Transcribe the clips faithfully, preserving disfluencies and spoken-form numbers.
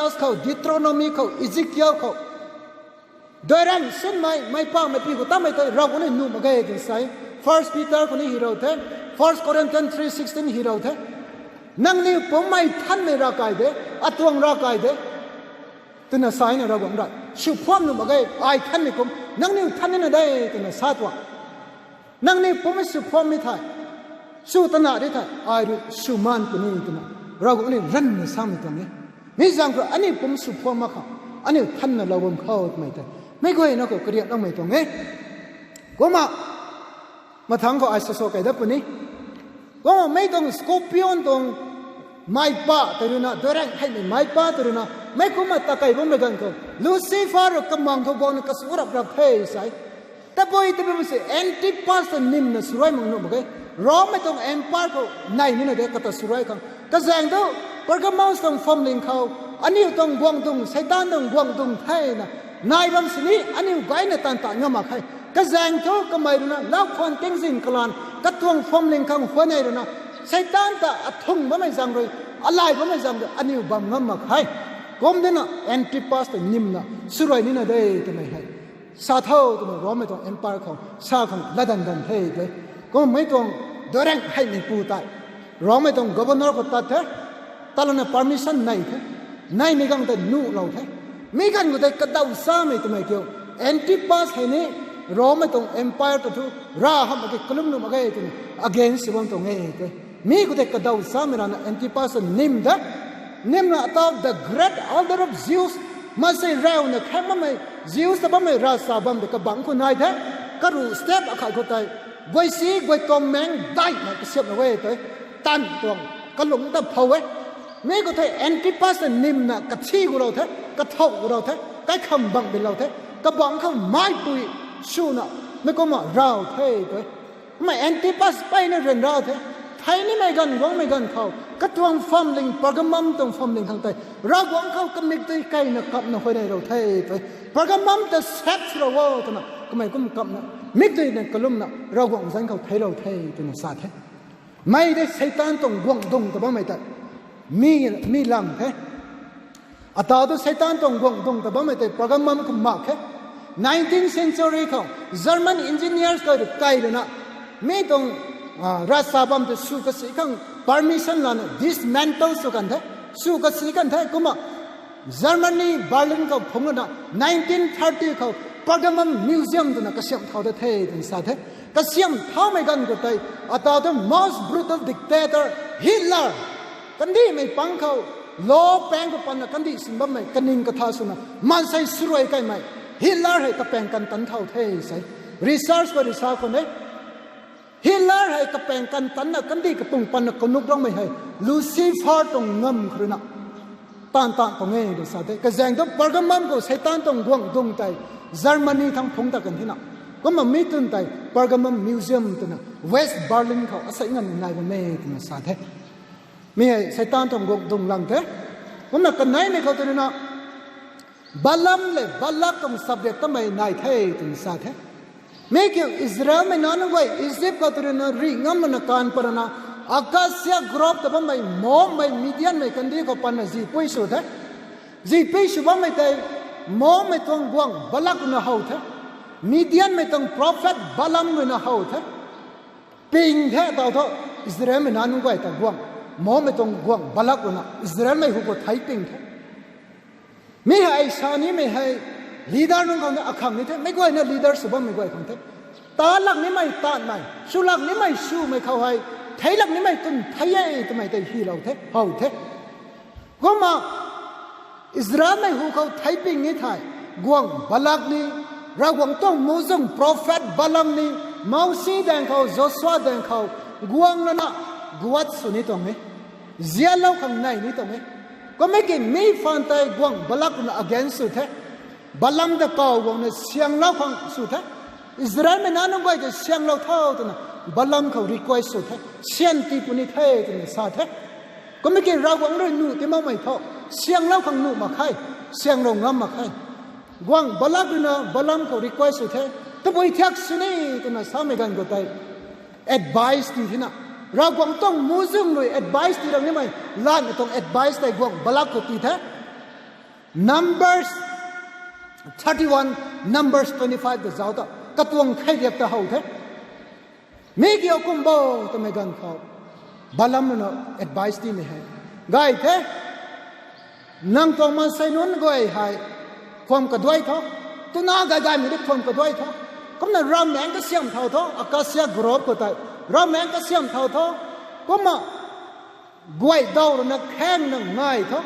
Exodus khou, Deuteronomy khou, Ezekiel khou, duirang sinmei, meic pamei pi khou tamei tei Ravguangc ni nuh mak ge twna sa e. First Peter khou ni hi rou the, First Corinthians three sixteen hi rou the. Nangniw pumcmei thanmei ravkai de, atuang ravkai de, twna sa e na Ravguangc rui. Sw phuam nuh mak ge, ai thanmei kum, nangniw than nina de, twna sa tuang. Nangniw pumcmei sw phuammei thei, sw tana ri thei, ai rui sw maan puni twna Ravguangc ni ranvna samei tuang e. Mi zaeng khou aniu pumc sw phuam mak khang, aniu thanna lou bam khou twmei tei, meic guayna khou kariakloumei tuang e. Kumna, mathangc khou ai sa sa kei dat puni. Kumna mei tuang scorpion tuang meic pa tei rui na, duirang heimei meic pa tei rui na, meic kumna ta kei bammei ganv khou, Lucifer rui kamang khou guangna kasu rap rap the sa e. Tabui tabui se Antipas ta nimna swruai mak nuh mak ge. Rommei tuang empire khou nai nina de kata swruai khang. Kazaeng thu Pergamos tuang phuamling khou, aniu tuang guangcdic, Seitaan tuang guangcdic thena nai bam sini aniu gayna taanv ta ngam mak khe. Kazaeng thu kamei rui na lau khwan tingzin kalan katuang phuamling khang huanei rui na, Seitaan ta athung bammei zaeng rui, alay bammei zaeng rui aniu bam ngam mak khe. Kum dena Antipas ta nimna swruai nina de twmei hei sa tho twna Rommei tuang empire khou sa khang latdanv dan the tei. Kumna mei tuang duirang heimei pu tei Rommei tuang governor khou tat the, tat lana permission nei the. Neimei ganv tei nuhlou the. Mi ganv khou tei kadaw samei twmei kiu, Antipas hei ni Rommei tuang empire ta thu rav hamh mak ge, kalum nuh mak ge twna against sw bam tuang e tei. Mi khou tei kadaw samei rana Antipas ta nim de. Nimna atau the great elder of Jews, maansei reyna khaeng bammei, Jews ta bammei ravsa bam tei kabangc khou nai the. Karuh step akhat khou tei guaysi guay tuang maengc daihmei kasiamhlou e tei, taanv tuang kalung ta phou e. Mi khou tei Antipas ta nimna kathi gu rou the, kathou gu rou the, kaikham bang bilou the, kabangc khou meipui swna, mei kumna raw the tei. Kumna Antipas peyna ryanra the, thei nimei ganv guangmei ganv khou katuang phuamling, Pergamum tuang phuamling khang tei Ravguangc khou kamik tei keyna kapna huayney rou the tei. Pergamum ta sap swlou o twna kamei kum kapna, mik tei na kalumna Ravguangc zanc khou theiclou the twna sa the. Mei tei Seitaan tuang guangcdic ta bammei tei mi, mi lang the. Atau tu Seitaan tuang guangcdic ta bammei tei Pergamum khou mak khe. Nineteenth century khou German engineers khou rui kai lana, mi tuang, ah, ravsa bam tei sw kasi khang permission lana dismantle sw kan the, sw kasi kan the. Kumna Germany Berlin khou phungc lana nineteen thirty khou Pergamum Museum twna kasiamh thau da the twna sa the. Kasiamh thaumei ganv khou tei, atau tu most brutal dictator Hitler, kandihmei pang khou, law paeng khou patna kandih sin bammei kaning katha swna maansei swruai kaimei Hitler hei kapaeng kantanc thau the sei. Research khou rui sa khwan e. Hitler hei kapaeng kantanna kandih kapung patna kanuk rangmei hei Lucifer tuang ngamv khou rui na taanv taanv tuang e tw sa the. Kazaeng thu Pergamum khou Seitaan tuang guangcdic tei Germany thangc phungc ta kan thina. Kumna mi twn tei Pergamum Museum twna West Berlin khou asei nganv nai bam e twna sa the. Mi hei Seitaan tuang guangcdic lang the. Kumna kaneimei khou tw rui na Balaam le Balak tuang subject tamei nai the twna sa the. Mi kiu Israelmei nac nunc guay Egypt khou tw rui na rih ngam lana kaanv pat lana, acacia grove ta bammei Moabmei, Midianmei kandih khou patna zipui sw the. Zipui sw bammei tei Moabmei tuang guangc Balak rui na how the. Midianmei tuang prophet Balaam rui na how the. Ping the tau thu, Israelmei nac nunc guay ta guangc, Moabmei tuang guangc Balak rui na Israelmei hu khou theic ping the. Mi hei sa nimei hei leader nunc khang ni akhang ni the, meic guayna leader sw bammei guay khang the. Talak nimei taanvmei, swlak nimei swmei khou hei, theiclak nimei twn thei e twmei tei hylou the, how the. Kumna Israelmei hu khou theic ping ni thei, guangc Balak ni, Ravguangc tuang muhzwng prophet Balaam ni, Mousi daeng khou, Joshua daeng khou, guang lana, guat sw ni tuang e. Zianlou khang nei ni tuang e. Kummei ki mi phaan tei guangc Balak rui na against sw the. Balaam ta kaw guangna sianglou khang sw the. Israelmei nac nunc guay ta sianglou tho twna Balaam khou request sw the. Syan tii puni the twna sa the. Kummei ki Ravguangc rui nuh ti makmei thu, sianglou khang nuh mak khe, sianglou ngam mak khe. Guangc Balak rui na Balaam khou request sw the. Tabui thiak sini twna samei ganv khou tei advice tii thina. Ravguangc tuang muhzwng rui advice tii rang nimei, latmei tuang advice tei guangc Balak khou tii the. Numbers thirty one, Numbers twenty five ta zauc ta katuang kheiliak ta how the. Mi kiu kum bo twmei ganv khou Balaam rui na advice timei hei gay the. Nang tuang maansei nunc guay hei khwan kaduai tho. Twna gay gaymei di khwan kaduai tho. Kumna ravmaengc kasiamh thau tho, acacia grove khou tei ravmaengc kasiamh thau tho. Kumna guay daw rui na khaeng na ngai tho.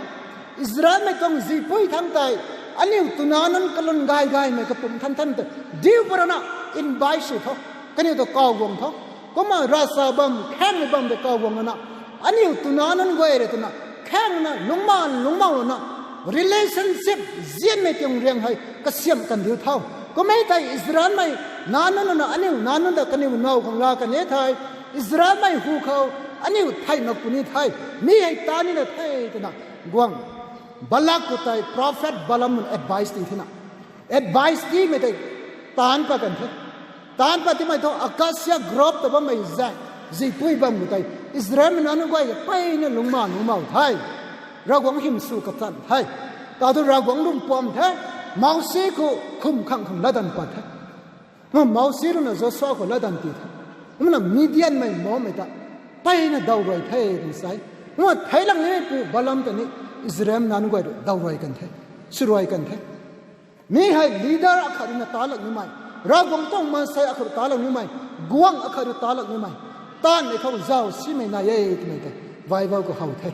Israelmei tuang zipui thangc tei aniu twna nunc kalun gay gaymei kapumc than than tei diu pa rui na invite sw tho. Kaniw ta kaw guang tho. Kumna ravsa bam khaengmei bam tei kaw guang na, aniu twna nunc guay rui twna khaeng na lungcmaanv lungcmou na relationship zianmei tuang riang hei kasiamh kan diu tho. Kum e thei Israelmei nac nunc na aniu nac nunc ta kaniw now khang la kan e thei, Israelmei hu khou aniu thei mak puni the. Mi hei ta nina the twna guang Balak khou tei prophet Balaam nunc advice ti thena, advice timei tei taanc pat kan the. Taanc pat timei thu acacia grove ta bammei zaeng zipui bam khou tei Israelmei nac nunc guay peyna lungcmaanv lungcmou the. Ravguangc hym sw kachan the. Tau thu Ravguangc lwmpuam the. Mousi khou khum khang khang latdanv pat the. Kumna Mousi rui na Joshua khou latdanv ti the. Kumna Midianmei moumei ta peyna daw ruai the twna sa e. Kumna theic lang nimeipu Balaam ta ni Israel nac nunc guay rui daw ruai kan the, sw ruai kan the. Mi hei leader akhat rui na ta lak nimei, Ravguangc tuang maansei akhat rui ta lak nimei, guangc akhat rui ta lak nimei, taanvmei khou zauc simei nai e twmei tei Bible khou how the.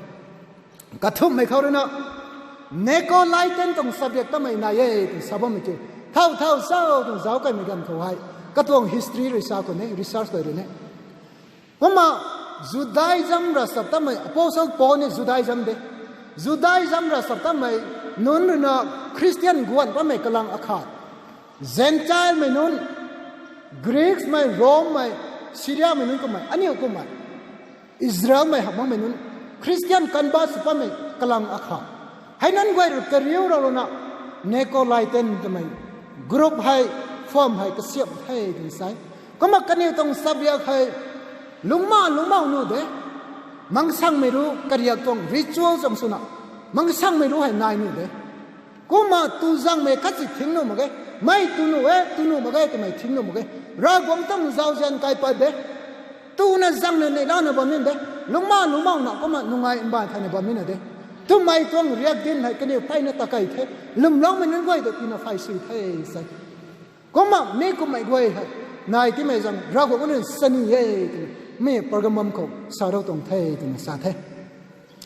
Kathumhmei khou rui na Nicolaitan tuang subject tamei nai e twna sa bammei kiu, thau thau zauc twna zauc kaimei ganv khou hei katuang history rui sa khou ni, research guay rui ni. Kumna Judaism ravchaptatmei, Apostle Paul ni Judaism de. Judaism ravchaptatmei nunc rui na Christian guan bammei kalang akhat, Gentilemei nunc, Greeksmei, Romemei, Syriamei nunc kummei, aniu kummei, Israelmei hak makmei nunc, Christian convert sw bammei kalang akhat, hei nunc guay rui kariu rau rui na Nicolaitan twmei group hei form hei kasiamh the twna sa e. Kumna kaniw tuang subject hei lungcmaanv lungcmou nuh de. Mangsangmei ru kariak tuang ritual cham swna mangsangmei ru hei nai nuh de. Kumna tu zangmei khatsi thing nuh mak ge, mei tu nuh e, tu nuh mak ge twmei thing nuh mak ge. Ravguangc tuang zauzian kai pat de. Tuna zangna neihla na bam ni de. Lungcmaanv lungcmou na kumna nungai mbaanv thayna bam nina de. Twmei tuang riak dinc hei kaniw peyna takei the. Lwmloumei nunc guay ta tina phay sui the se. Kumna mi kummei guay hei nai timei zang Ravguangc rui sani e twna mi Pergamum khou sa rou tuang the twna sa the.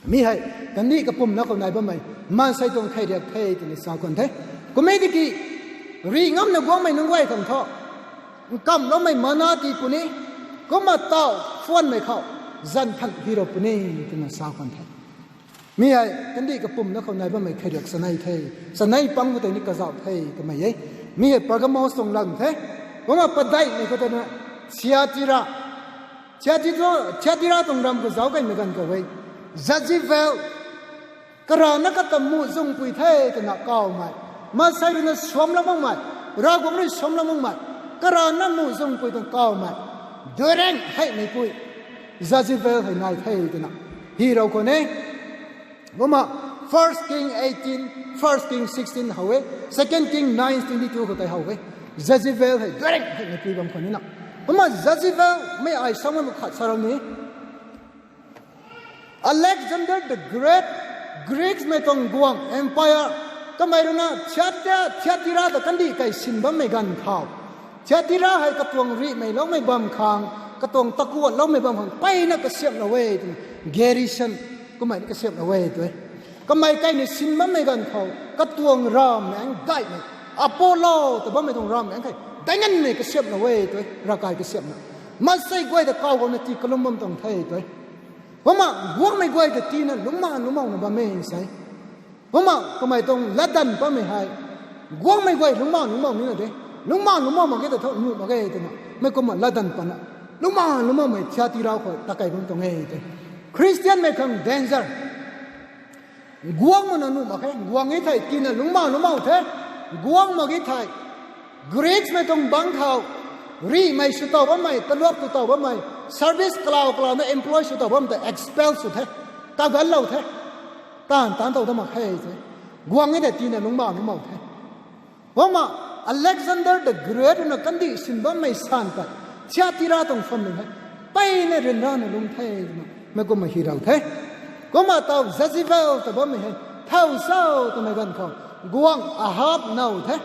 Mi hei kandih kapumna khou nai bammei maansei tuang kheiliak the twna sa khwan the. Kum e tiki rih ngamna guangmei nunc guay khang thu nkamloumei mana tii puni, kumna taw phuanmei khou zan than hi rou puni twna sa khwan the. Mi hei kandih kapumna khou nai bammei kheiliak chanei the, chanei pang khou tei ni kazauh the twmei e. Mi hei Pergamos tuang lam the. Kumna padeihmei khou tei na Thiatira, Thiatira, Thiatira tuang ram khou zauc kaimei ganv khou e, Jezebel karana kata muh zungpui the twna kawmei, maansei rui na suamlou makmei, Ravguangc rui suamlou makmei, karana muh zungpui twna kawmei, duireng heimei pui Jezebel hei nai the twna hi rou khwan e. Kumna First King eighteen, First King sixteen how e, Second King nine twenty two khou tei how e. Jezebel hei duireng heimei pui bam khwan nina. Kumna Jezebel mei ai sa mak khat sa rou ni. Alexander the Great, Greeksmei tuang guangc empire, kamei rui na Thiatira, Thiatira ta kandih kai sin bammei ganv khou, Thiatira hei katuang rihmei loumei bam khang, katuang takuat loumei bam khang peyna kasiamhlou e twna, garrison kummei ni kasiamhlou e twe. Kamei kaina sin bammei ganv khou katuang ravmaengc daihmei, Apollo ta bammei tuang ravmaengc hei dainganmei kasiamhlou e twe, ravkai kasiamhna. Maansei guay ta kaw guangna tii kalum bam tuang the twe. Kumna guangmei guay ta tiina lungcmaanv lungcmouna bam e se. Kumna kamei tuang latdanv patmei hei guangmei guay lungcmaanv lungcmou nina de. Lungcmaanv lungcmou mak ge ta thu nuh mak ge twna mei kumna latdanv patna, lungcmaanv lungcmoumei Thiatira khou takei bam tuang e tei. Christianmei khang danger. Guang makna nuh mak khe, guang e thei tiina lungcmaanv lungcmou the. Guang mak e thei Greeksmei tuang bangc khou rihmei sw tow bammei, taluak sw tow bammei, service kalau kalauna employ sw tow bammei ta expel sw the, kaganlou the, taanv taanc tow dat mak khe tei. Guang e ta tina lungc bam ni mak the. Kumna Alexander the Great na kandih sin bammei san ta Thyatira tuang phuamling hei mpeyna ryanrana lung the twna meic kumna hi rau the. Kumna taw Jezebel ta bammei hei thow cho twmei ganv khou guangc Ahab now the.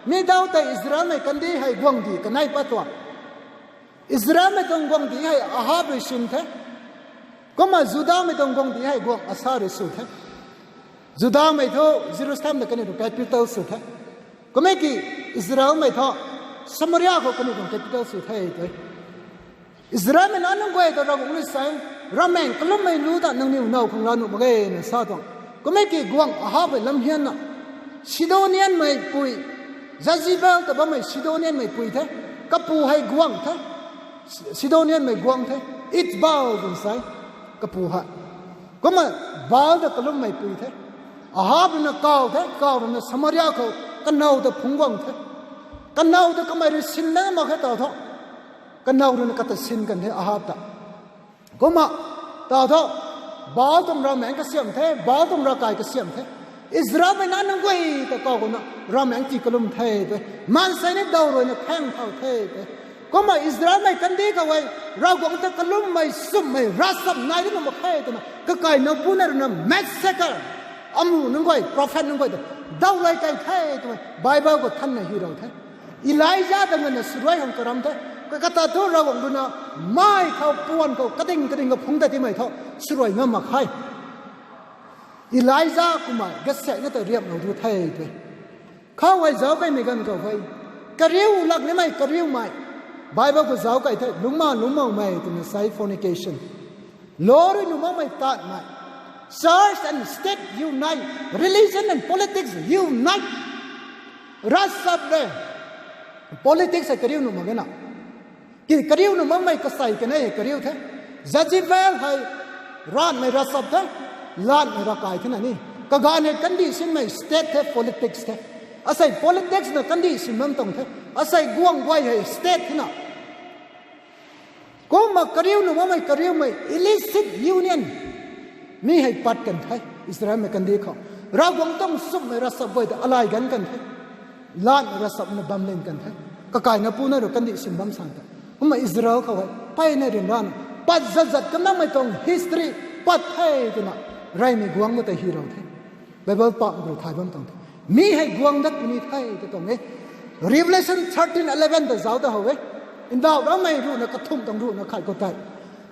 Mi daw tei Israelmei kandih hei guangcdic kanei pat tuang. Israelmei tuang guangcdic hei Ahab rui sin the. Kumna Judamei tuang guangcdic hei guangc Asa rui sw the. Judamei thu Jerusalem ta kaniw tuang capital sw the. Kum e ki Israelmei thu Samaria khou kaniw tuang capital sw the tei. Israelmei na nunc guay ta Ravguangc rui sa e, ravmaengc kalummei lu ta nangniw now khang laa nuh mak ge na sa tuang. Kum e ki guangc Ahab hei lam hianna Sidonianmei pui, Jezebel ta bammei Sidonianmei pui the. Kapu hei guangc the. Sidonianmei guangc the. Ethbaal twna sa e kapu hei. Kumna Baal ta kalummei pui the. Ahab rui na kaw the, kaw rui na Samaria khou kanow ta phungc guang the. Kanow ta kamei rui sin na mak khe taw thu, kanow rui na kata sin kan the Ahab ta. Kumna taw thu Baal tuang ravmaengc kasiam the, Baal tuang ravkai kasiam the. Israelmei na nunc guay ta kaw khou na ravmaengc tii kalum the tei. Maansei ni daw rui na khaeng thau the tei. Kumna Israelmei kandih khou hei Ravguangc ta kalummei, sumhmei, ravchap nai rui na mak khe twna kakai napu na rui na massacre, amu nunc guay, prophet nunc guay ta daw lay kai the twmei Bible khou thanna hi rau the. Elija ta nganvna swruai khang karam the. Kakata thu Ravguangc rui na mei khou puan khou kading kading kaphungc ta timei thu swruai ngam mak khe. Elija kumna gasaekna ta riamlou du the tei. Khou hei zauc kaimei ganv khou hei, kariu lak nimei kariumei, Bible khou zauc kai the, lungcma lungcmoumei twna sa e fornication. Law rui nuh makmei tatmei. Church and state unite, religion and politics unite. Ravchap le politics hei kariu nuh mak ge na. Ki kariu nuh makmei kasei kanei kariu the. Jezebel hei raanhmei ravchap the, laanhmei ravkai thena ni. Kaganv hei kandih sinmei state the, politics the. Asei politics na kandih sin bam tuang the. Asei guangc guay hei state thena. Kumna kariu nuh makmei kariumei illicit union. Mi hei pat kan the, Israelmei kandih khou. Ravguangc tuang sumhmei ravchap guay ta alay ganv kan the. Laanhmei ravchapna bam lin kan the. Kakai napu na rui kandih sin bam san ta. Kumna Israel khou hei mpeyna ryanrana pat zat zat kanamei tuang history pat the twna reymei guangc ta hi rau the. Bible pak rui thay bam tuang the. Mi hei guang dat puni the ta tuang e. Revelation thirteen eleven ta zauc ta how e. Ndauh rammei ruhna kathumh tuang ruhna khat khou tei,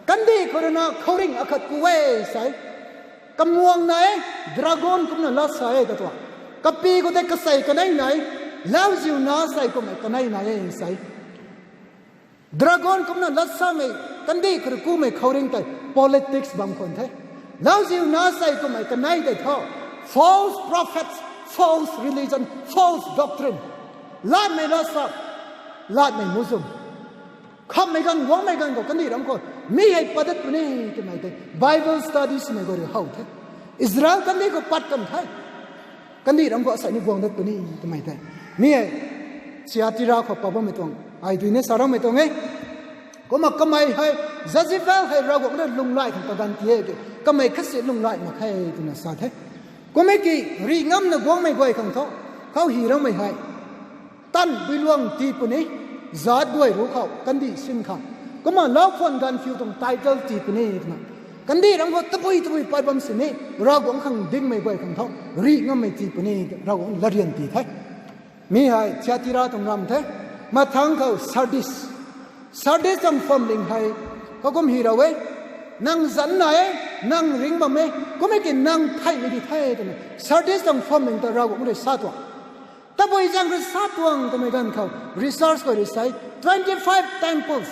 kandih khou rui na khouringh akhat ku e sa e. Kamuang nai e, dragon kumna lat sa e ta tuang. Kapi khou tei kasei kanei nai, lauziu na sei kummei kanei nai e sa e. Dragon kumna lat samei, kandih khou rui kumei khouringh tei politics bam khwan the. Lauziu na sei kummei kanei tei thu false prophets, false religion, false doctrine. Laanhmei ravchap, laanhmei muhzwng. Khamhmei ganv, guangmei ganv khou kandih ram khou mi hei pat dat puni twmei tei Bible study swmei guay rui how the. Israel kandih khou pat kan the. Kandih ram khou asei ni guang dat puni twmei tei. Mi hei Thyatira khou pa bammei tuang, ai dui ni sa rammei tuang e. Kumna kamei hei, Jezebel hei Ravguangc rui lunghlaic khang kaganv ti e ki, kamei khatsi lunghlaic mak khe twna sa the. Kummei ki rih ngamna guangmei guay khang thu, khou hi rammei hei, tanbuiluang tii puni, zaat guay ruc khou kandih sin khang. Kumna lau khwan ganvphiu tuang title tii puni twna, kandih ram khou tabui tabui pat bam sini, Ravguangc khang dingmei guay khang thu rih ngammei tii puni, Ravguangc latryan ti the. Mi hei Thyatira tuang ram the. Mathangc khou Sardis. Sardis tuang phuamling hei, khou kum hi rau e. Nang zanc nai e, nang ringc bam e, kummei ki nang theihmei di the twna Sardis tuang phuamling ta Ravguangc rui sa tuang. Tabui zaeng rui sa tuang twmei ganv khou research khou rui sa e, twenty five temples,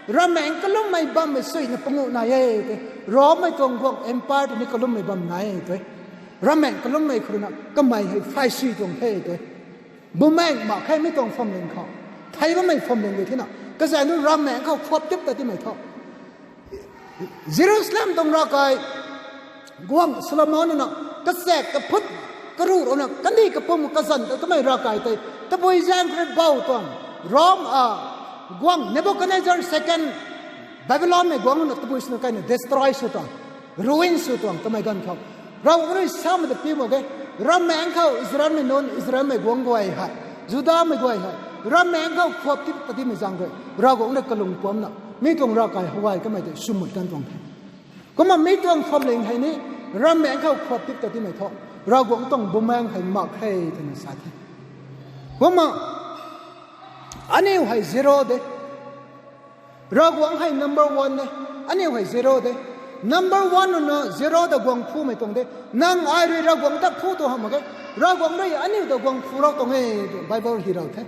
ravmaengc kalummei bammei suina panguh nai e tei. Rommei tuang guangc empire tei ni kalummei bam nai e tei. Ravmaengc kalummei khou rui na kamei hei phaysui tuang the tei. Bumaengh mak khe mi tuang phuamling khou, thei bammei phuamling rui thena, kazaeng nu ravmaengc khou phuap tip ta timei thu, Jerusalem tuang ravkai, guangc Solomon na, kachaek kaphut, karuh rana kandih kapum kazanc ta twmei ravkai tei, tabui zaeng khou rui bou tuang, Rom a, guangc Nebuchadnezzar second, Babylonmei guangc na tabui swna kaina destroy sw tuang, ruin sw tuang twmei ganv khou, Ravguangc rui samei ta pi mak ge. Rammaengc khou Israelmei nunc, Israelmei guangc guay hei, Judamei guay hei, rammaengc khou khuap tip ta timei zaeng rui, Ravguangc rui kalung puamcna, mi tuang ravkai how gay kamei tei swmut kan tuang the. Kumna mi tuang phuamling hei ni, rammaengc khou khuap tip ta timei thu, Ravguangc tuang bumaengc hei mak khe twna sa the. Kumna, aniu hei zero de. Ravguangc hei number one de. Aniu hei zero de. Number one rui na zero ta guang phumei tuang de. Nang ai rui Ravguangc ta phu tu hamh mak ge. Ravguangc rui aniu ta guang phu rau tuang e, Bible hei rau the.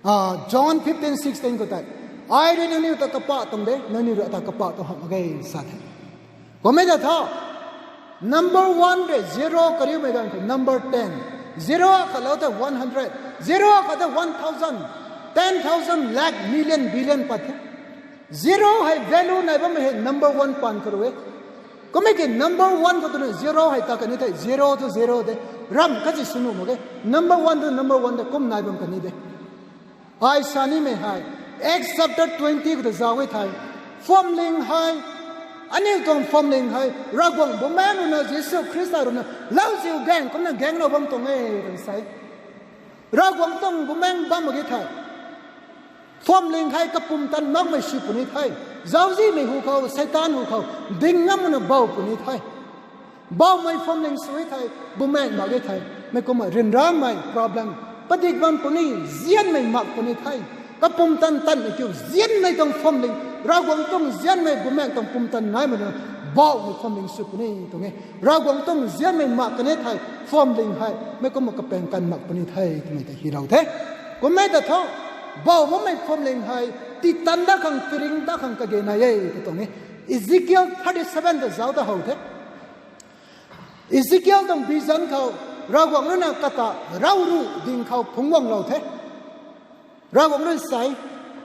Ah, John fifteen sixteen khou tei, ai rui nangniw ta kapah tuang de, nangniw rui ata kapah tu hamh mak ge sa the. Kummei ta tho, number one rui zero kariumei ganv khou number ten. Zero akhatlou tei one hundred, zero akhat tei one thousand, ten thousand, lakh, million, billion pat the. Zero hei value nai bammei hei number one paan kha rui e. Kummei ki number one khou twna zero hei ta kani thei, zero thu zero de. Ramh khat si sw nuh mak ge. Number one thu number one de kum nai bam kani de. Ai sa nimei hei, Acts chapter twenty khou ta zauc e thei, phuamling hei, aniu tuang phuamling hei Ravguangc Bumaengh rui na, Jisu Khrista rui na lauziu gaeng kumna gaenglou bam tuang e twna sa e. Ravguangc tuang Bumaengh bam mak ge thei, phuamling hei kapumtan makmei sw puni the. Zauzihmei hu khou, Seitaan hu khou ding ngam makna bou puni the. Boumei phuamling sw e thei, Bumaengh mak ge thei, mei kumna ryanramei problem, padik bam puni, nzianmei mak puni the. Kapumtan tanmei kiu, nzianmei tuang phuamling, Ravguangc tuang nzianmei, Bumaengh tuang pumtan naimei na, boumei phuamling sw puni tuang e. Ravguangc tuang nzianmei mak kan e thei, phuamling hei mei kumna kapaeng kan mak puni the twmei ta hylou the. Kummei ta thu, bou bammei phuamling hei titan dat khang, tiring dat khang kage nai e tw tuang e. Ezekiel thirty seven ta zauc ta how the. Ezekiel tuang vision khou, Ravguangc rui na kata ravruh ding khou phungc guanglou the. Ravguangc rui sa e,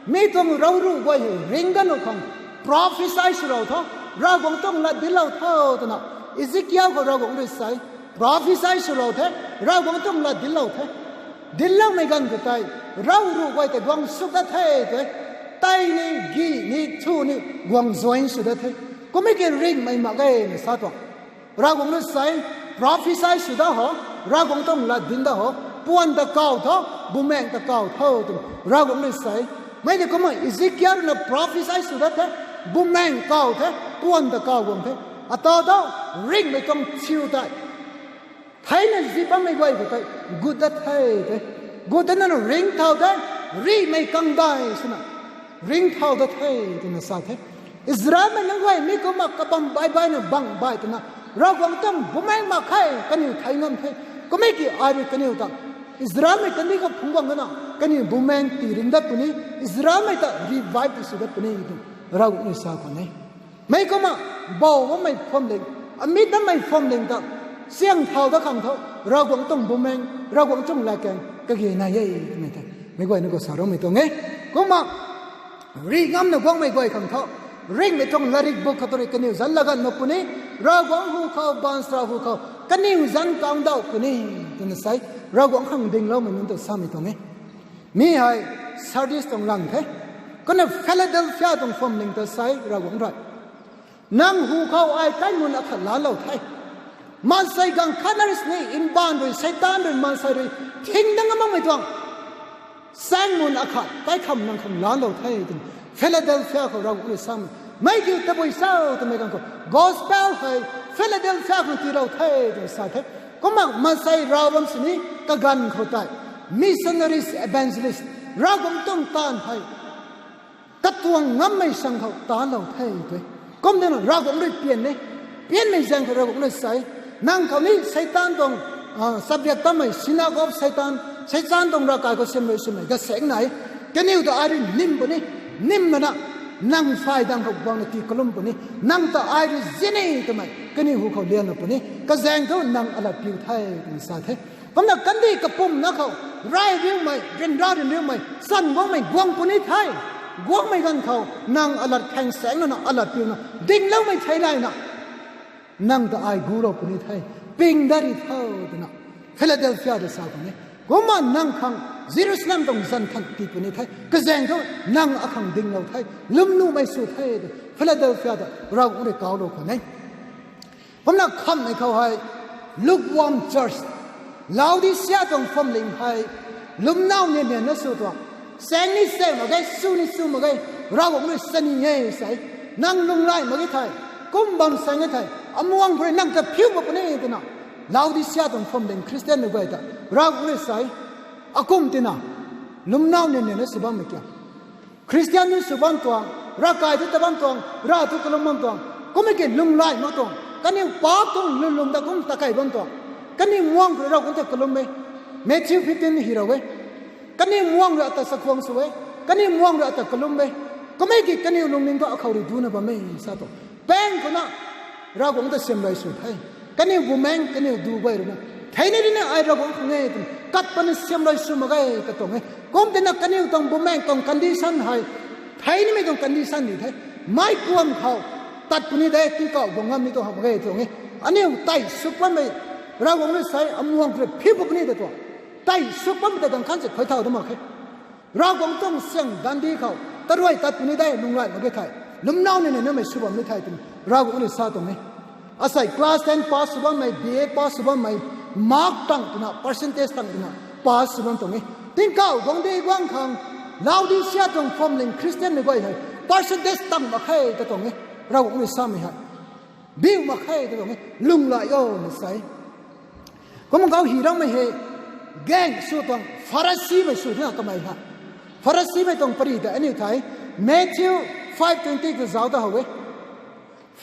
mi tuang ravruh guay hei ringc dat nuh khang prophecy swlou tho, Ravguangc tuang lat dinclou tho twna, Ezekiel khou Ravguangc rui sa e, prophecy swlou the, Ravguangc tuang lat dinclou the. Dincloumei ganv khou tei, ravruh guay tei guang suk dat the tei, tei ni, gi ni, thu ni, guang join sw dat the. Kummei ki ringhmei mak ge na sa tuang. Ravguangc rui sa e, prophecy sw dat ho, Ravguangc tuang lat dinc dat ho, puan ta kaw tho, Bumaengh ta kaw tho twna Ravguangc rui sa e. Mei tei kumna Ezekiel rui na prophecy sw dat the, Bumaengh kaw the, puan ta kaw guang the. Ata tho, ringhmei tuang thiu tei theina zi bammei guay khou tei gut dat the tei. Gut dat nana ringcthau the, rihmei kangdai swna ringcthau dat the twna sa the. Israelmei nunc guay mi kumna kabam baih baihna bang baih twna, Ravguangc tuang Bumaengh mak khe, kaniw thei ngam the. Kummei ki ai rui kaniw ta, Israelmei kandih khou phungc guang gana, kaniw Bumaengh tiring dat puni, Israelmei ta revive ti sw dat puni twna Ravguangc rui sa khwan e. Mei kumna, bou bammei phuamling, amit datmei phuamling ta siang thau dat khang tho, Ravguangc tuang Bumaengh, Ravguangc tuang latkaeng kage nai e twmei tei meic guayna khou sa roumei tuang e. Kumna, rih ngamna guangmei guay khang tho, ringhmei tuang latrik book khou tu rui kaniw zanc latgan mak puni, Ravguangc hu khou, baanchara hu khou kaniw zanc kangdauh puni twna sa e. Ravguangc khang dingloumei nunc ta samei tuang e. Mi hei Sardis tuang lang the. Kumna Philadelphia tuang phuamling ta sa e Ravguangc rui, nang hu khou ai kaimun akhat laalou the. Maansei gaanv khatna rui sini mbaanv rui, Seitaan rui, maansei rui thing dat ngam makmei tuang saengmun akhat kaikham nang khang laalou the twna Philadelphia khou Ravguangc rui samei. Mei kiu tabui cho twmei ganv khou, gospel hei Philadelphia khang tiilou the twna sa the. Kumna maansei rav bam sini kaganv khou tei missionaries, evangelist, Ravguangc tuang taanv hei katuang ngammei sang khou taanclou the twe. Kum dina Ravguangc rui pian e. Pianmei zaeng khou Ravguangc rui sa e, nang khou ni Seitaan tuang, ah, subject tamei, synagogue of Satan, Seitaan tuang ravkai khou siam rui swmei gasaeng nai. Kaniw ta ai rui nim puni, nim nana, nang phay dang khou guangna tii kalum puni, nang ta ai rui zin e twmei kaniw hu khou lianna puni, kazaeng thu nang alat piu the twna sa the. Kumna kandih kapumna khou, rai riumei, ryanra ryanriumei, chan guangmei guang puni the. Guangmei ganv khou nang alat khaeng saeng nana alat piuna dingloumei theilayna, nang ta ai gulou puni the, ping dat ri tho twna Philadelphia ta sa puni. Kumna nang khang Jerusalem tuang zan than tii puni the, kazaeng thu nang akhang dinglou the, lwmnuhmei sw the tw Philadelphia ta Ravguangc rui kaulou khwan e. Kumna khamhmei khou hei lukewarm church, Laodicea tuang phuamling hei lwmnau nian nianna sw tuang, saeng ni saeng mak ge, sw ni sw mak ge, Ravguangc rui sa ni e sei. Nang lunghlaic mak ge thei, kum bam saeng e thei, amuang khou rui nang ta phiu mak puni twna, Laodicea tuang phuamling Khristianmei guay ta Ravguangc rui sei. Akum tina, lwmnau nian nianna sw bammei kiu. Khristian ni sw bam tuang, ravkai tu ta bam tuang, rav tu kalum bam tuang, kummei ki lunghlaic mak tuang, kaniw paap tuang lwnlung ta kum ta kei bam tuang, kaniw muang khou rui Ravguangc ta kalum e, Matthew fifteen hi rau e, kaniw muang rui ata sakhuang sw e, kaniw muang rui ata kalum e, kummei ki kaniw lungning thu akhou rui duna bam e sa tuang. Paeng khou na, Ravguangc ta siamlai sw the. Kaniw bumaengc, kaniw du guay rui na, thei ni rui na ai Ravguangc khang e twna kat patna siamlai sw mak ge ta tuang e. Kum tina kaniw tuang bumaengc tuang condition hei, thei nimei tuang condition ni the. Mei kuam khou tat puni de, tingkauh guang ngam ni tuang hamh mak ge tuang e. Aniu tei suk bammei, Ravguangc rui sei, amuang khou rui phiu puni de tuang. Tei suk bammei ta dang khan si khui thau da mak khe. Ravguangc tuang syang dandi khou, taruai tat puni de, lunghlaic mak ge thei, lwmnau nian nianmei sw bam ni thei twna Ravguangc rui sa tuang e. Asei class ten pass sw bammei, B A pass sw bammei, mark tang twna, percentage tang twna pass sw bam tuang e. Tingkauh guangcdic guang khang, Laodicea tuang phuamling Khristianmei guay hei percentage tang mak khe ta tuang e. Ravguangc rui samei hei, biu mak khe ta tuang e, lunghlaic o na sei. Kum kau hi rammei hei, gaeng sw tuang Pharisimei sw tina kamei hei. Pharisimei tuang pary ta aniu thei, Matthew five twenty ta zauc ta how e.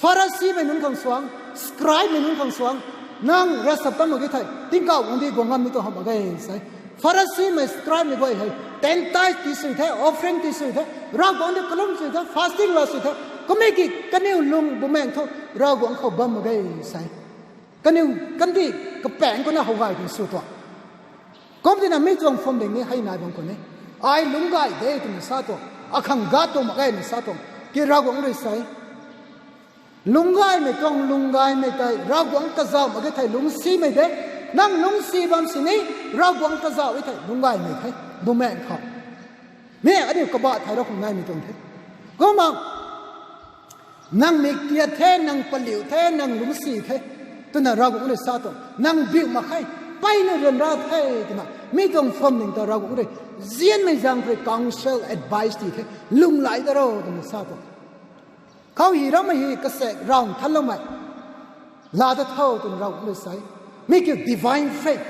Pharisimei nunc khang suang, scribemei nunc khang suang, nang ravchap tam mak ge thei, tingkauh guangcdic guang ngam ni tuang hamh mak ge sei. Pharisimei, scribemei guay hei, ten tithe tii sw the, offering tii sw the, Ravguangc ta kalum sw the, fasting laa sw the, kummei ki kaniw lung bumaengc thu Ravguangc khou bam mak ge sei. Kaniw kandih kapaeng khou na how gay khang sw tuang. Kum tina mi tuang phuamling ni hei nai bam khou ni, ai lungc gay de twna sa tuang, akhang gat tuang mak ge na sa tuang, ki Ravguangc rui sei. Lungc gaymei tuang lungc gaymei tei Ravguangc kazauh mak ge thei lungcsimei de. Nang lungcsi bam sini, Ravguangc kazauh e thei lungc gaymei the, bumaengc khou. Mi aniu kabah thei rau khang naimei tuang the. Kumna, nang mik tiat the, nang paliu the, nang lungcsi the, twna Ravguangc rui sa tuang, nang biu mak khe, mpeyna ryanra the, twna mi tuang phuamling ta Ravguangc rui, nzianmei zaeng rui counsel, advice ti the, lunghlaic da ro, twna sa tuang. Khou hi rammei hei kasaek ravthanloumei laa dat tho twna Ravguangc rui sei. Mi kiu divine faith,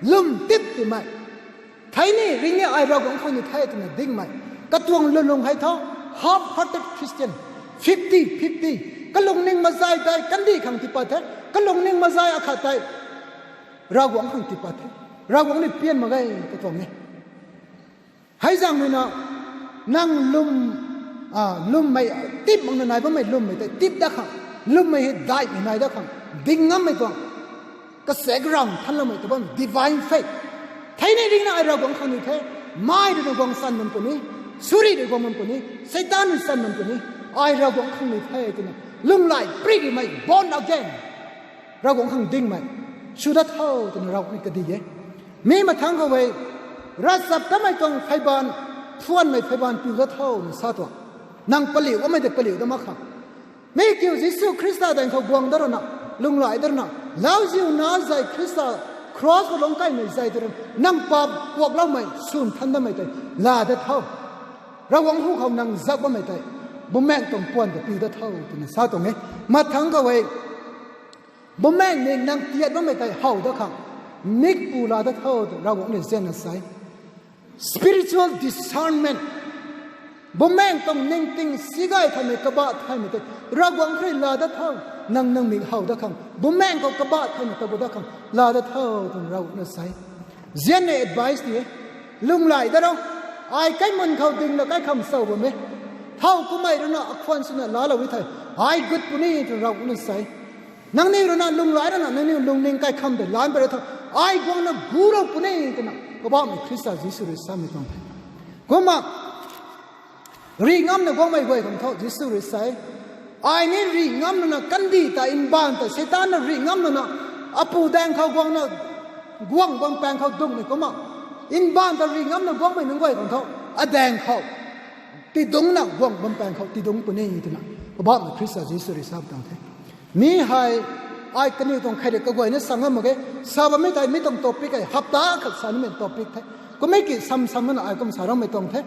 lwm tip tiimei. Thei ni ring ni ai Ravguangc khang ni the twna dingmei. Katuang lwnlung hei tho, half-hearted Christian, fifty fifty. Kalungning mazay tei kandih khang tiipat the, kalungning mazay akhat tei Ravguangc khang tiipat the. Ravguangc ni pian mak ge katuang e. Hei zaeng rui na, nang lwm, lwmmei, tip makna nai bammei lwmmei tei tip dat khang, lwmmei hei daihmei nai dat khang ding ngammei tuang, kasaek ravthanloumei ta bam divine faith. Thei ni ring na ai Ravguangc khang ni the, mei rui na guang san bam puni, suri rui guang bam puni, Seitaan rui san bam puni, ai Ravguangc khang ni the twna lunghlaic pri rimei born again, Ravguangc khang dingmei sw dat tho twna Ravguangc ni kadi e. Mi mathangc khou e, ravchap tamei tuang pheybaanv, thuanmei pheybaanv piu dat tho na sa tuang. Nang paliu bammei tei paliu dat mak khang, mi kiu Jisu Khrista daeng khou guang dat rana, lunghlaic dat rana, lauziu na zay Khrista cross khou lungc kaimei zay tei rana nang paap kuakloumei, swn than datmei tei laa dat tho. Ravguangc hu khou nang zak bammei tei, bumaengc tuang puan ta piu dat tho twna sa tuang e. Mathangc khou e, bumaengc ning nang tiat bammei tei how dat khang, mikpu laa dat tho twna Ravguangc rui zianna sei. Spiritual discernment. Bumaengc tuang ningting si gay thaymei, kabah thaymei tei Ravguangc rui laa dat tho. Nang nang mik how dat khang, bumaengc khou kabah thaymei ta gu dat khang laa dat tho twna Ravguangc na sei. Zianmei advice ti e. Lunghlaic dat ro. Ai kaimun khou ding la kaikham chau bam e. Thow kummei rui na akhwan swna laalou e thei, ai gut puni twna Ravguangc na sei. Nangniw rui na lunghlaic rana nangniw lungning kaikham tei laan pat ra tho. Ai guangna gulou puni twna Poubauhmei Khrista Jisu rui samei tuang the. Kumna, rih ngamna guangmei guay khang tho Jisu rui sei. Ai ni rih ngam lana kandih ta mbaanv ta Seitaan na rih ngam lana, apu daeng khou guangna, guang bam paeng khou dungmei kumna, mbaanv ta rih ngamna guangmei nunc guay khang tho, adaeng khou tidungcna guang bam paeng khou tidungc puni twna Poubauhmei Khrista Jisu rui sa tuang the. Mi hei Ai kaniw tuang khairiak kaguayna sa ngam mak ge. Sa bammei tei mi tuang topic hei hapta khat sa nimei topic the. Kummei ki sam sam mana ai kum sa rammei tuang the.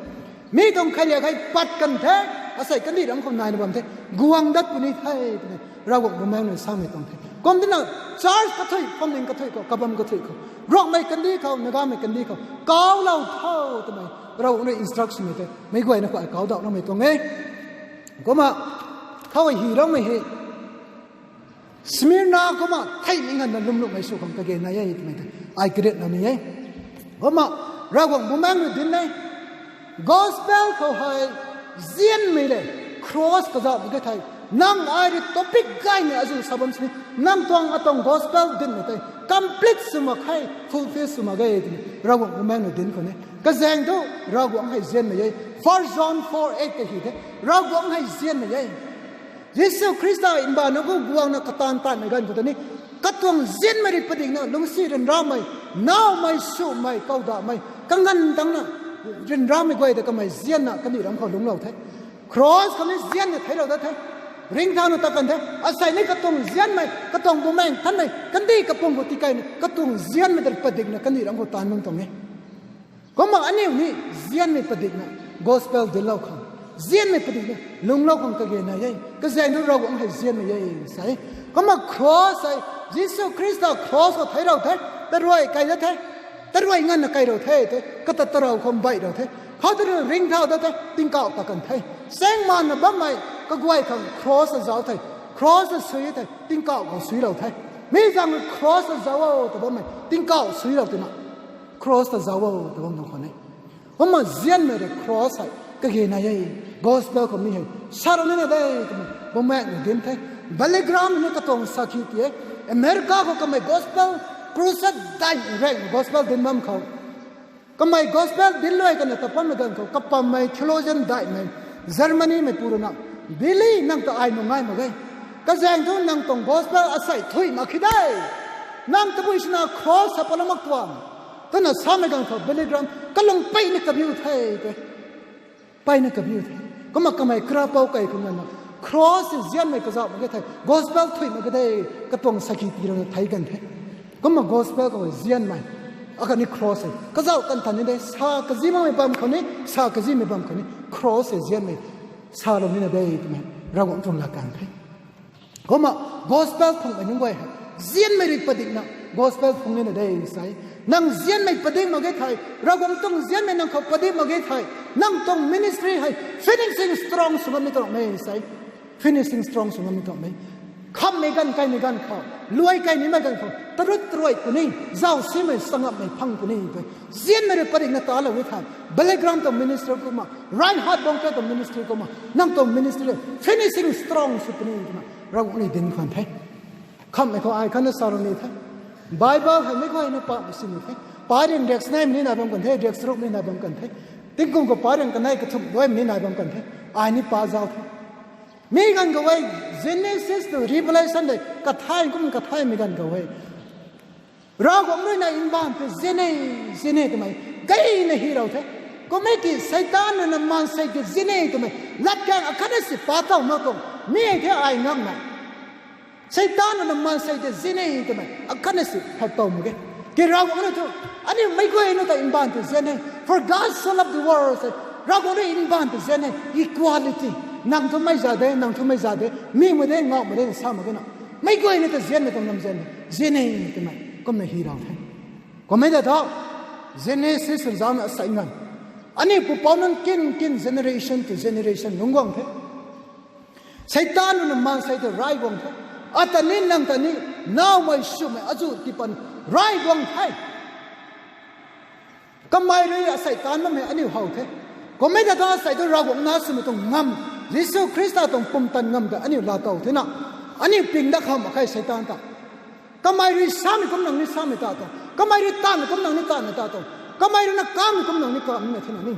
Mi tuang khairiak hei pat kan the. Asei kandih ram khou naina bam the. Guang dat puni the twmei Ravguangc Bumaengh rui samei tuang the. Kum tina church kathui, phuamling kathui khou, kabam kathui khou, Ruangmei kandih khou, Nagamei kandih khou kaulou tho twmei Ravguangc rui instruction mei the. Meic guayna khou ai kau dauh namei tuang e. Kumna khou ai hi rammei hei Smyrna kumna theih ni nganvna lwmlumhmei sw khang kage nai e twmei tei ai kariatna ni e. Kumna Ravguangc Bumaengh rui dinc e. Gospel khou hei nzianmei le cross kazauh mak ge thei, nang ai rui topic gaymei azuh sa bam sini, nang tuang atuang gospel dincmei tei complete sw mak khe, fulfill sw mak ge twmei Ravguangc Bumaengh rui dinc khwan e. Kazaeng thu Ravguangc hei nzianmei e. First John four eight ka hi the, Ravguangc hei nzianmei e. Jisu Khrista mbaanv nunc khou guangna kataanv taanmei ganv khou tei ni, katuang nzianmei rui padikna lungcsi ryanramei, nawmei, swmei, kawdahmei, kanganv tangna ryanramei guay ta kamei nzianna kandih ram khou lungclou the. Cross khou ni nzianna theiclou dat the. Ringcthauna ta kan the. Asei ni katuang nzianmei, katuang Bumaengh Nthanmei kandih kapwm khou tikeina katuang nzianmei ta padikna kandih ram khou taanv lung tuang e. Kumna aniu ni nzianmei padikna gospel dinclou khang, nzianmei padikna lungclou khang kage nai e. Kazaeng thu Ravguangc hei nzianmei e sa e. Kumna cross hei, Jisu Khrista cross khou theiclou the, taruai kai dat the, taruai nganvna kailou the tei, kata tarou khou mbeilou the, khou tei ringcthau dat the, tingkauh ta kan the. Saengmaanna bammei kaguay khang cross ta zauc the, cross ta sui the, tingkauh khou suilou the. Mi zaeng cross ta zauc o ta bammei tingkauh suilou twna cross ta zauc o ta bam tuang khwan e. Kumna nzianmei rui cross hei kage nai e. Gospel khou mi hei salou nina de twmei Bumaengh rui dinc the. Billy Graham ni katuang sakhi ti e. America khou kamei gospel crusade daih rek gospel dinc bam khou, kamei gospel dincluai kana ta pammei ganv khou kapammei theologian daihmei, Germanymei pu rui na, Billy, nang ta ai nung ngai mak ge. Kazaeng thu nang tuang gospel asei thuy mak khe de. Nang tabui swna cross sa patlou mak tuang, twna samei ganv khou Billy Graham kalung peyna kabiu the tei. Peyna kabiu the. Kumna kamei krapou kei khou nganvna, cross hei nzianmei kazauh mak ge thei gospel thuy mak ge de, katuang sakhi tilouna thei kan the. Kumna gospel khou nzianmei, akhatni cross hei kazauh kan than ni de, sa kazi makmei bam khou ni, sa kazimei bam khou ni cross hei nzianmei salou nina de twmei Ravguangc tuang latkaeng the. Kumna gospel phungmei nunc guay hei nzianmei rui padikna gospel phung nina de sa e. Nang nzianmei padik mak ge thei, Ravguangc tuang nzianmei nang khou padik mak ge thei, nang tuang ministry hei finishing strong sw ngammei tuang mei sa e. Finishing strong sw ngammei tuang mei. Khamhmei ganv, kaimei ganv khou, luai kai nimei ganv khou tarut taruai puni, zauc simei sangamhmei phang puni tei, nzianmei rui padikna talou e thei, Billy Graham tuang ministry kumna, Reinhard Bonnke tuang ministry kumna, nang tuang ministry finishing strong sw puni twna Ravguangc rui dinc khwan the. Khamhmei khou ai khatna salou ni the. Bible hei meic guayna pamei sini the. Pariang riak sneimei ni nai bam kan the, riak charukmei ni nai bam kan the. Tingkum khou pariang kanei kathumh duaimei ni nai bam kan the. Ai ni pa zauc the. Mi ganv khou e, Genesis to Revelation de, kathai kum kathaimei ganv khou e, Ravguangc rui na mbaanv tei nzian e, nzian e twmei gayna hilou the. Kummei ki Seitaan rui na maansei tei nzian e twmei latkaeng akhatna si pa tow mak tuang, mi the ai ngamna. Seitaan rui na maansei tei nzian e twmei akhatna si phay tow mak ge. Ki Ravguangc rui thu, aniu meic guayna ta mbaanv tei nzian e. For God so loved the world, se, Ravguangc rui mbaanv tei nzian e. Equality. Nang thu mei za de, nang thu mei za de, mi mei de, ngauh mei de sa mak ge na. Meic guayna ta nzianmei tuang lam nzian e, nzian e twmei kumna hilou the. Kummei ta thu, Genesis rui zaucna asei nganv, aniu pupouc nunc kin kin generation to generation lungc guang the. Seitaan rui na maansei tei rai guang the. Ata ni nang ta ni, nawmei swmei azuh tiipat rai guang the. Kamei rui asei taanv bammei aniu how the. Kummei ta thu asei thu Ravguangc na swmei tuang ngam, Jisu Khrista tuang pumtan ngam ta aniu laatow thena, aniu ping dat khou mak khe Seitaan ta. Kamei rui samei kum nang ni samei ta tuang, kamei rui tanmei kum nang ni tanmei ta tuang, kamei rui na kanmei kum nang ni kanmei thena ni.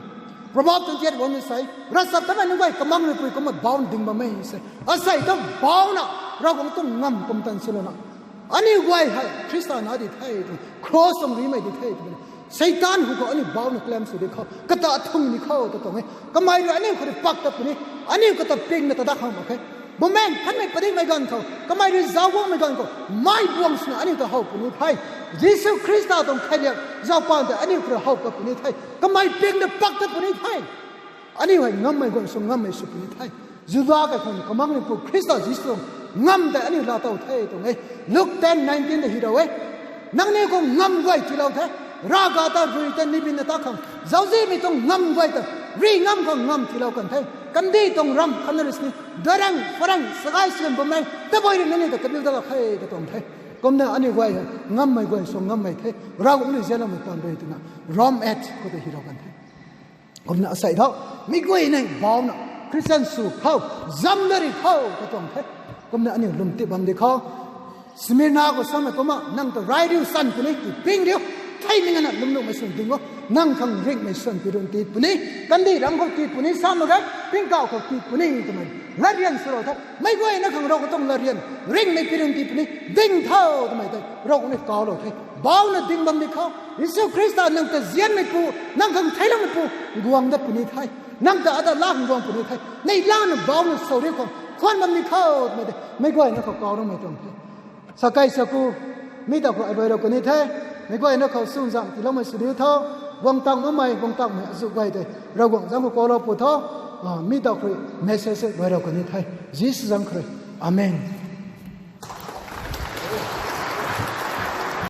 Proverb twenty-eight one ni sei, ravchaptatmei nunc guay kamang rui pui kumna bauna ding bam e sei. Asei ta bauna Ravguangc tuang ngam pumtan swlouna, aniu guay hei Khrista na di the twna, cross tuang rimei di the twna, Seitaan hu khou aniu bauna kalem sw di khou, kata thung ni khou ta tuang e. Kamei rui aniu khou rui pak tat puni, aniu kata pingna ta dat khang mak khe. Bumaengh Nthanmei padikmei ganv khou, kamei rui zauc guangmei ganv khou, mei buang swna aniu ta how puni the. Jisu Khrista tuang kheiliak zauc paan tei aniu khou rui how pat puni the. Kamei ping ta pak ta puni the. Aniu hei ngammei guay sw ngammei sw puni the. Juda kaikhun kamangmeipu Khrista Jisu tuang ngam tei aniu laatow the tuang e. Luke ten nineteen ta hi rou e. Nangniw khou ngam guay tiilou the. Ravga ta rui ta nibin na ta khang zauczihmei tuang ngam guay ta rui ngam khang ngam tiilou kan the. Kandih tuang ram khatna rui sini darang parang sagai sian bam e. Tabui rui nangniw ta kabiu dat lak khe katuang the. Kumna aniu guay hei ngammei guay sw ngammei the. Ravguangc rui zianloumei paan rui twna Rome eight khou ta hi rou kan the. Kumna asei tho, mi guay nei baucna Khristian sw khou, zam da ri khou katuang the. Kumna aniu lwm tip bam di khou, Smirna khou samei kumna nang ta rai riu san puni, ti ping riu, theimei ngana lwmnuhmei swn ding o, nang khang ringhmei swn pi run ti puni, kandih ram khou ti puni, sa mak ge, tingkauh khou ti puni twmei latryan sw rou the. Meic guayna khang Ravguangc tuang latryan ringhmei pi run ti puni, ding tho twmei tei Ravguangc ni kaulou the. Baucna ding bam di khou, Jisu Khrista nang ta zianmeipu, nang khang theicloumeipu guang dat puni the. Nang ta ata la khang guang puni the. Nei lana baucna sw riu khou khwan bam di khou twmei tei meic guayna khou kauloumei tuang the. Sakai saku, mi ta khou ai rui rou kan the. Meic guayna khou swnzam tiiloumei sw diu tho. Guang tang makmei, guang tangmei azuh guay tei Ravguangc zanc khou kaulou pu tho. Mi ta khou rui message rui rou kan the. Jisu zanc khou rui. Amen.